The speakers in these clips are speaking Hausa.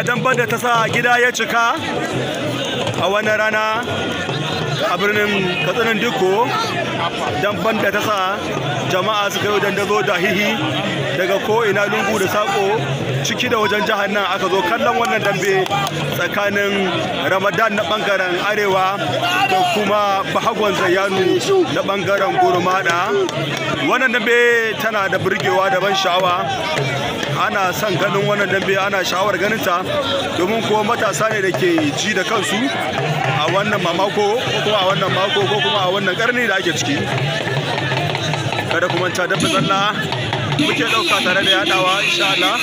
Damban da ta sa gida ya cika a wannan rana a birnin Katsinan Dikko, damban da ta sa jama'a suka yi dandazo da hihi daga ko'ina lungu da sako ciki da wajen jihar nan aka zo kallon wannan dambe tsakanin Ramadan na bangaren arewa da kuma Bahagon Zayyanu na bangaren Gurmada. Wannan dambe tana da burgewa da ban sha'awa. Ana son ganin wannan dambe, ana sha'awar ganin ta, domin kuwa matasa ne da ke ji da kansu a wannan mamako ko kuma a wannan mako ko kuma a wannan karni da ake ciki. Kada kuma ta dabba zalla muke dauka tare da yadawa insha Allah.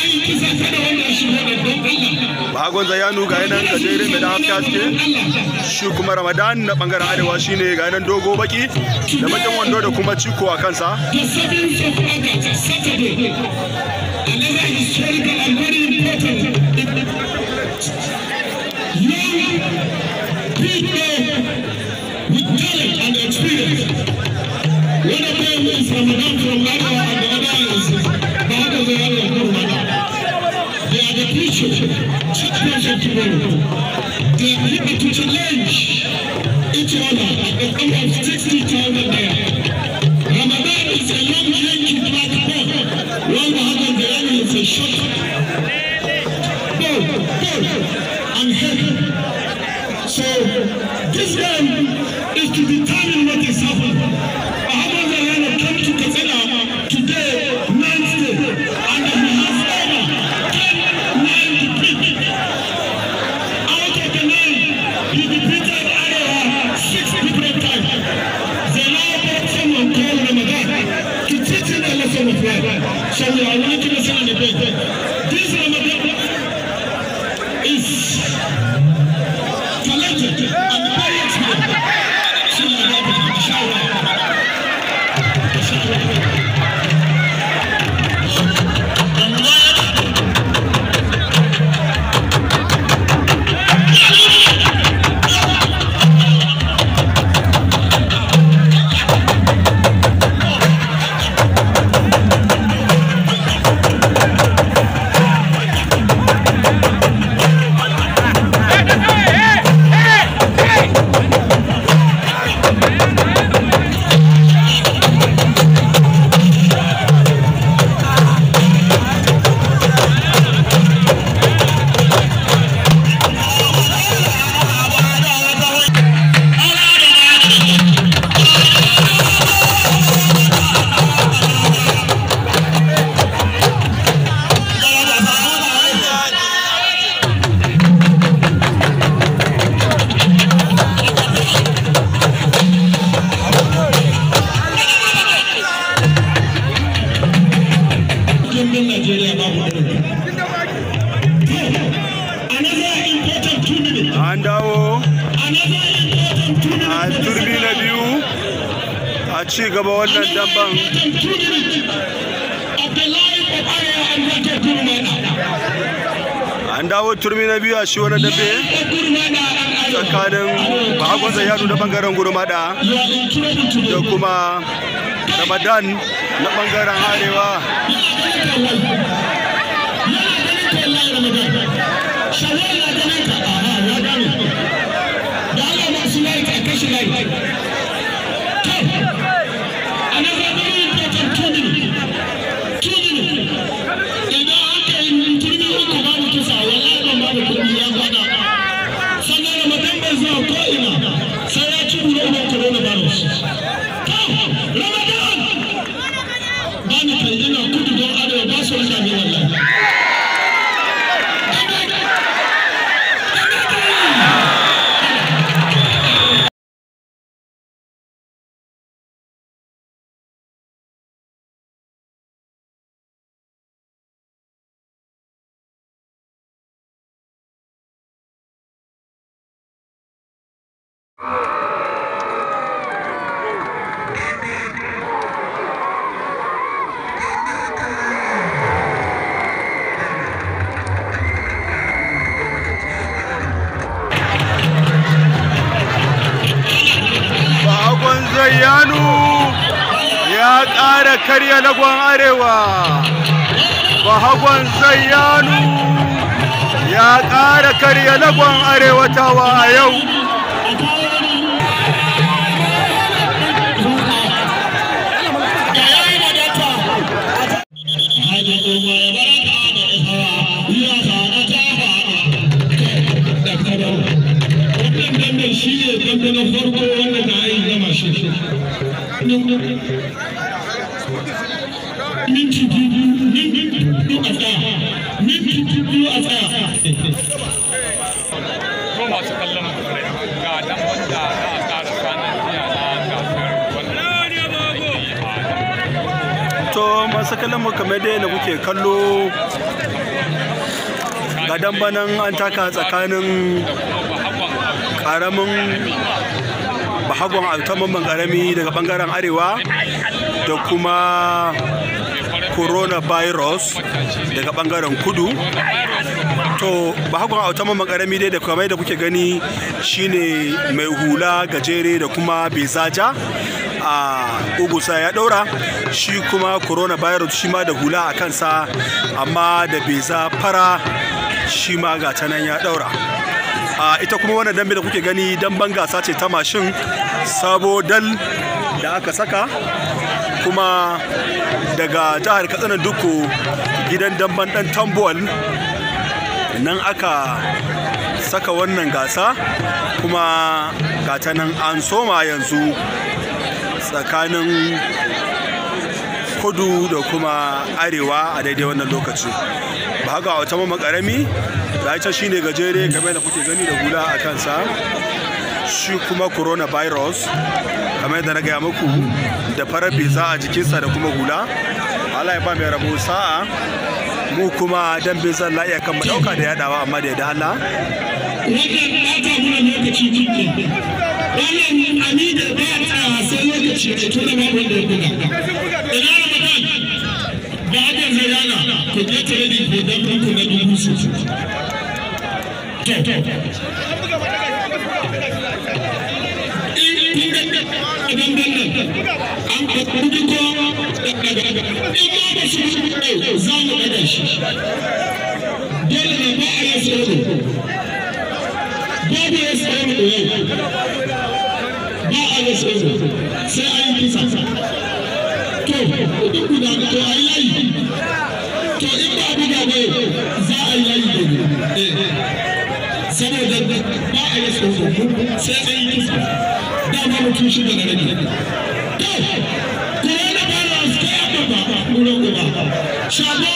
Bahagon Zayyanu ga yanan gajere mai da haske haske, shi kuma Ramadan na bangaren arewa shine ga yanan dogo baki da bakin wando da kuma ciko a kansa. Another historical and very important young people with talent and experience. One of them is Ramadan from Arewa and the other is Bahagon Zayyanu of Gurmada. They are the future champions of tomorrow. They are here to challenge each other at the end of 60,000 naira. Ramadan is a young Yankee black boy, while Bahagon Zayyanu is a short, bold, and heavy. So this game is to determine what is happening. Bahagon Zayyanu came to Katsina today, 9th day, and he has over 10 9 defeats. Out of the 9, he defeated Arewa 6 different times. They now brought someone called Ramadan to teach him a lesson of life. So we are willing to listen and obey. This Ramadan is talented and very experienced. So we are inshallah. Inshallah. An dawo a turmi na biyu a ci gaba wannan damban. An dawo turmi na biyu a shi wani dambe tsakanin Bahagon Zayyanu na bangaren Gurmada da kuma Ramadan na bangaren arewa. Ramadan! Bani kai ina kudu don arewa ba su rasa ne wallahi. Bahagon Zayyanu ya ƙara karya lagon arewa. Bahagon Zayyanu ya ƙara karya lagon arewa tawa a yau. Wannan shi ne dambe na farko wanda ta yi gama shi. Minti biyu a tsaya. Minti biyu a tsaya. To masu kallon mu, ga dan wanda za a ƙara kwanan jiya na gasar wannan da ake yi a To masu kallon mu, kamar dai da kuke kallo, ga dambanan an taka tsakanin da kuma Bahagon karamin Bahagon Altamamman Karami daga bangaren arewa da kuma Coronavirus daga bangaren kudu. To Bahagon Altamamman Karami dai, da kamar da kuke gani, shine mai hula gajere da kuma bezaja a ugusa ya daura. Shi kuma Coronavirus, shi ma da hula a kansa amma da beza fara, shi ma ga ta nan ya daura. A ita kuma wannan dambe da kuke gani, damben gasa ce ta mashin sabo dal da aka saka, kuma daga jihar Katsina Duku, gidan damben Dan Tambol, nan aka saka wannan gasa. Kuma gata nan an soma yanzu tsakanin kudu da kuma arewa a daidai wannan lokaci. Ba haka wata mamman karami da ita shine gajere game da kuke gani da hula a kansa. Shi kuma Coronavirus, kamar yadda na gaya muku, da farar beza a jikinsa da kuma hula. Allah ya ba mai rabo sa'a. Mu kuma dan bezan la iya kan mu dauka da yadawa, amma da yadda Allah. Wannan ɓata muna lokaci kike. Wannan Amida ba ta sai lokaci ya tuna ba wanda ya buga. Ina Ramadan ba hakan Zayyana, ku get ready for damben ku na 60,000. To in kun ga damben nan an kuɗi ko in ma ba su za mu ɗaga shi. Dole ne, ba a yin tsoro. Babu ya tsoro yau. Ba a yi tsoro sai an yi kisa. To duk guda, to a yi layi. To in ba a buga ba, za a yi layi gobe, saboda ba a yi tsoro sai an yi kisa. Dama mutum shida na rage. To Coronavirus, kai abba ba wurin uba Shago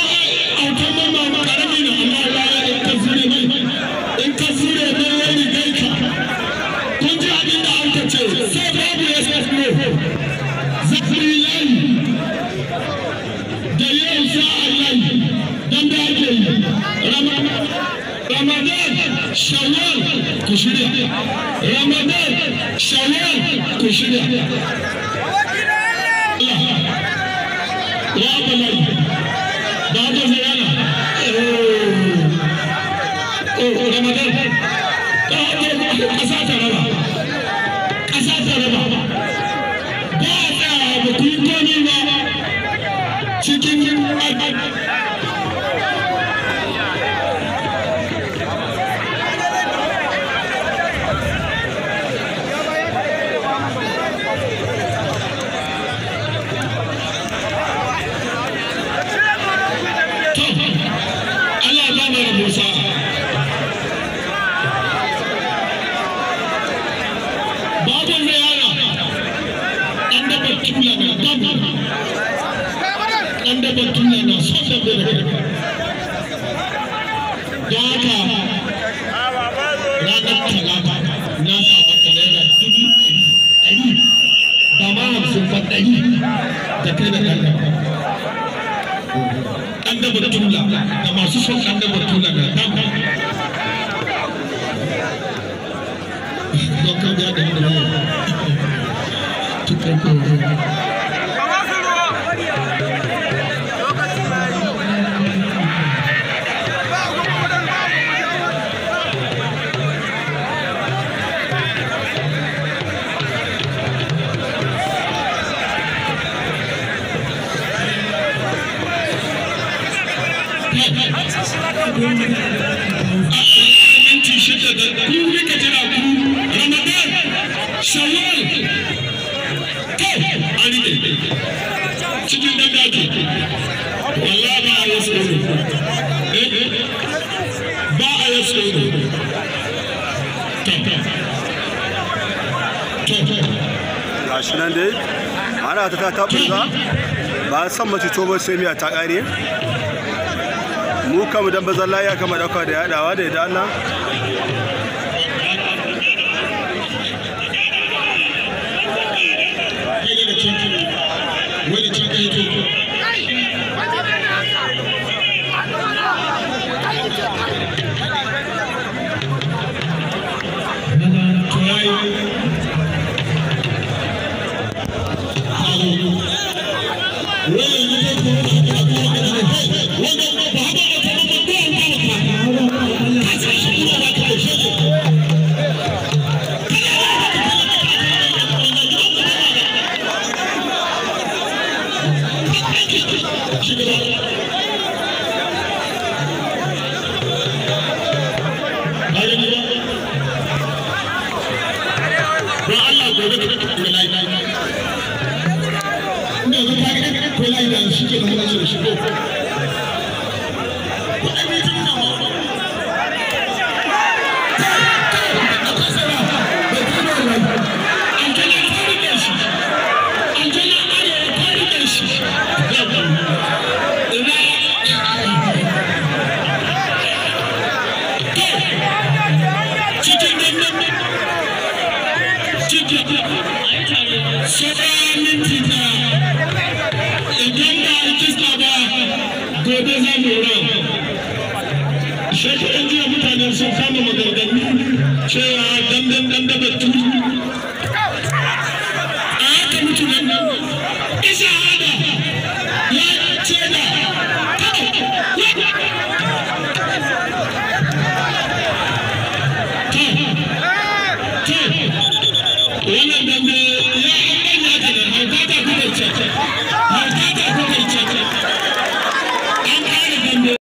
Autan Mamman Karami na, amma wallahi in ka zure mai, in ka zure mai wani gaika. Kun ji abin da an ka ce, sai babu ya sai no za ku yi layi da yau, za a yi layi don da ake yi Ramadan, Shawwal, ku shirya. Ramadan, Shawwal, ku shirya. Allah ya bala'i ba haka zai yana. Oh, Ramadan, ƙasa ta raba, ƙasa ta raba. Ba a tsaya, ba ku yi komi ba cikin. To Allah ba mu rabo sa'a. Babu ziyara ɗan da batula na dam, ɗan da batula na son da bai da kai. Don haka ranar Talata na sa maka ₦100,000, ba ma 50 ba, 100, da kai da ɗan ɗan da batula da masu son ɗan da batula na dam. Don ka biya ɗari da biyar. Minti shida da ku rika jira ku Ramadan Shawwal to an rike cikin dandaji wallahi ba a wasu ne ba a wasu ne to to Gashi nan dai ana ta taɓurza ba san mace to ba sai miya ta ƙare. Mu kama dan bazan layi kama dauka da yadawa da yadda Allah. Kai daga can wani can kai to Don Allah gobe ka kula layi. Ina yanzu ka ga ko layi da shi ke da muna ce da shi ko. Ko ai bai tuna ma. Aljanna ta rike shi. Aljanna arewa ta rike shi. Ina cikin dandan cikin sauran minti tara idan ba a kista ba gobe za mu ran shekaran jiya mutane sun kama maganganu cewa dandan dandan batu a haka mutu nan isa hada ya ce da wannan dambe